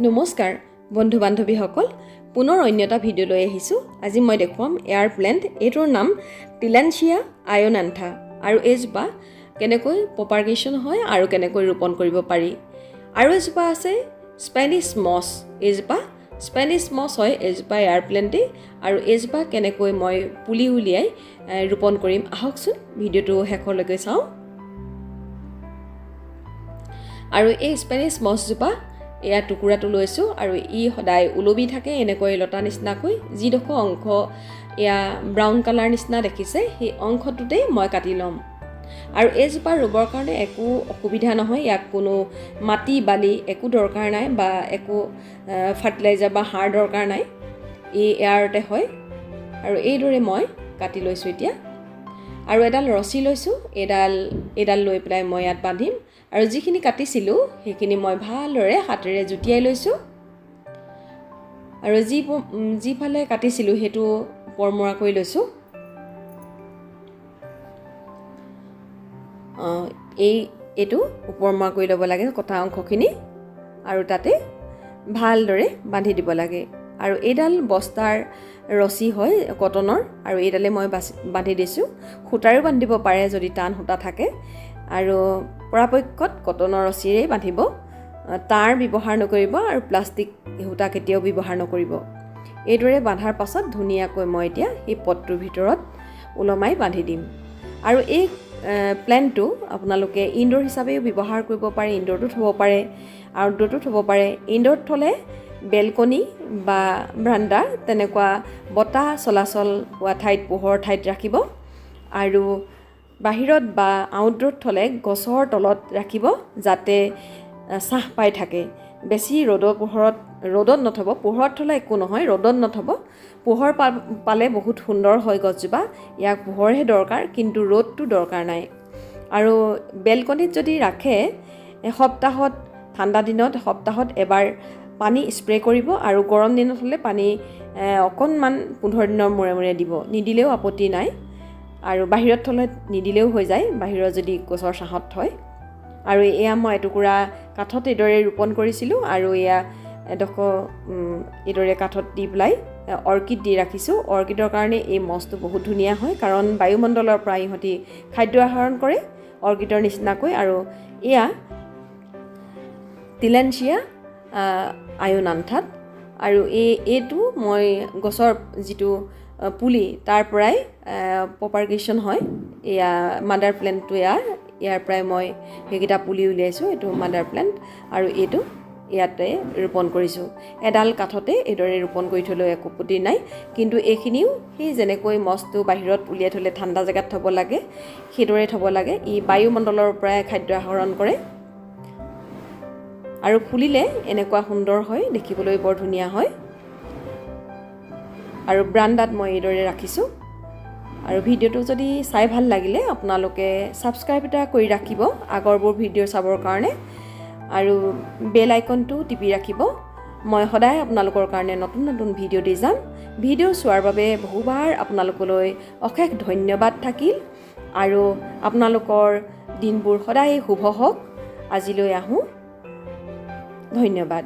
নমস্কাৰ বন্ধু বান্ধৱীসকল, পুনৰ অন্য এটা ভিডিঅ' লৈ আহিছোঁ। আজি মই দেখুৱাম এয়াৰ প্লেণ্ট। এইটোৰ নাম টিলেনচিয়া আয়নান্থা আৰু এইজোপা কেনেকৈ প্ৰপাৰগেশ্যন হয় আৰু কেনেকৈ ৰোপণ কৰিব পাৰি। আৰু এজোপা আছে স্পেনিছ মছ। এইজোপা স্পেনিছ মছ হয়, এইজোপা এয়াৰ প্লেণ্টেই। আৰু এইজোপা কেনেকৈ মই পুলি উলিয়াই ৰোপণ কৰিম, আহকচোন ভিডিঅ'টো শেষলৈকে চাওঁ। আৰু এই স্পেনিছ মছজোপা এয়া টুকুৰাটো লৈছোঁ আৰু ই সদায় ওলমি থাকে এনেকৈ লতা নিচিনাকৈ। যিডোখৰ অংশ এয়া ব্ৰাউন কালাৰ নিচিনা দেখিছে, সেই অংশটোতেই মই কাটি ল'ম। আৰু এইজোপা ৰুবৰ কাৰণে একো অসুবিধা নহয়, ইয়াক কোনো মাটি বালি একো দৰকাৰ নাই বা একো ফাৰ্টিলাইজাৰ বা সাৰ দৰকাৰ নাই, ই এয়াৰতে হয়। আৰু এইদৰে মই কাটি লৈছোঁ এতিয়া। আৰু এডাল ৰছী লৈছোঁ, এইডাল লৈ পেলাই মই ইয়াত বান্ধিম। আৰু যিখিনি কাটিছিলোঁ সেইখিনি মই ভালদৰে হাতেৰে জুটিয়াই লৈছোঁ। আৰু যিফালে কাটিছিলোঁ সেইটো ওপৰমৰা কৰি লৈছোঁ। এইটো ওপৰমৰা কৰি ল'ব লাগে কটা অংশখিনি আৰু তাতে ভালদৰে বান্ধি দিব লাগে। আৰু এইডাল বস্তাৰ ৰছী হয় কটনৰ, আৰু এইডালে মই বান্ধি দিছোঁ। সূতাৰো বান্ধিব পাৰে যদি টান সূতা থাকে, আৰু পৰাপক্ষত কটনৰ ৰছীৰেই বান্ধিব, তাঁৰ ব্যৱহাৰ নকৰিব আৰু প্লাষ্টিক সূতা কেতিয়াও ব্যৱহাৰ নকৰিব। এইদৰে বান্ধাৰ পাছত ধুনীয়াকৈ মই এতিয়া সেই পটটোৰ ভিতৰত ওলমাই বান্ধি দিম। আৰু এই প্লেণ্টটো আপোনালোকে ইনড'ৰ হিচাপেও ব্যৱহাৰ কৰিব পাৰে, ইনড'ৰটো থ'ব পাৰে, আউটড'ৰটো থ'ব পাৰে। ইনড'ৰত থ'লে বেলকনি বা ব্ৰাণ্ডা তেনেকুৱা বতাহ চলাচল হোৱা ঠাইত, পোহৰ ঠাইত ৰাখিব। আৰু বাহিৰত বা আউটড'ৰত থ'লে গছৰ তলত ৰাখিব যাতে ছাঁ পাই থাকে। বেছি ৰ'দৰ পোহৰত, ৰ'দত নথ'ব, পোহৰত থ'লে একো নহয়, ৰ'দত নথ'ব। পোহৰ পালে বহুত সুন্দৰ হয় গছজোপা, ইয়াক পোহৰহে দৰকাৰ, কিন্তু ৰ'দটো দৰকাৰ নাই। আৰু বেলকনিত যদি ৰাখে, এসপ্তাহত, ঠাণ্ডা দিনত সপ্তাহত এবাৰ পানী স্প্ৰে কৰিব। আৰু গৰম দিনত হ'লে পানী অকণমান 15 দিনৰ মূৰে মূৰে দিব, নিদিলেও আপত্তি নাই। আৰু বাহিৰত থ'লে নিদিলেও হৈ যায়, বাহিৰত যদি গছৰ ছাঁত থয়। আৰু এয়া মই এটুকুৰা কাঠত এইদৰে ৰোপণ কৰিছিলোঁ আৰু এয়া এডোখৰ এইদৰে কাঠত দি পেলাই অৰ্কিড দি ৰাখিছোঁ। অৰ্কিডৰ কাৰণে এই মছটো বহুত ধুনীয়া হয়, কাৰণ বায়ুমণ্ডলৰ পৰা ইহঁতি খাদ্য আহৰণ কৰে অৰ্কিডৰ নিচিনাকৈ। আৰু এয়া টিলেনচিয়া আয়নান্থাত। আৰু এইটো মই গছৰ যিটো পুলি তাৰ পৰাই প্ৰপাৰগেশ্যন হয়। এয়া মাদাৰ প্লেণ্টটো, ইয়াৰ পৰাই মই সেইকেইটা পুলি উলিয়াইছোঁ। এইটো মাদাৰ প্লেণ্ট আৰু এইটো ইয়াতে ৰোপণ কৰিছোঁ। এডাল কাঠতে এইদৰে ৰোপণ কৰি থ'লেও একো আপত্তি নাই। কিন্তু এইখিনিও সেই যেনেকৈ মছটো বাহিৰত উলিয়াই থ'লে ঠাণ্ডা জেগাত থ'ব লাগে, সেইদৰে থ'ব লাগে। ই বায়ুমণ্ডলৰ পৰাই খাদ্য আহৰণ কৰে আৰু ফুলিলে এনেকুৱা সুন্দৰ হয়, দেখিবলৈ বৰ ধুনীয়া হয়। আৰু ব্ৰাণ্ডাত মই এইদৰে ৰাখিছোঁ। আৰু ভিডিঅ'টো যদি চাই ভাল লাগিলে আপোনালোকে ছাবস্ক্ৰাইব এটা কৰি ৰাখিব আগৰবোৰ ভিডিঅ' চাবৰ কাৰণে, আৰু বেল আইকনটো টিপি ৰাখিব। মই সদায় আপোনালোকৰ কাৰণে নতুন নতুন ভিডিঅ' দি যাম। ভিডিঅ' চোৱাৰ বাবে বহুবাৰ আপোনালোকলৈ অশেষ ধন্যবাদ থাকিল আৰু আপোনালোকৰ দিনবোৰ সদায় শুভ হওক। আজিলৈ আহোঁ, ধন্যবাদ।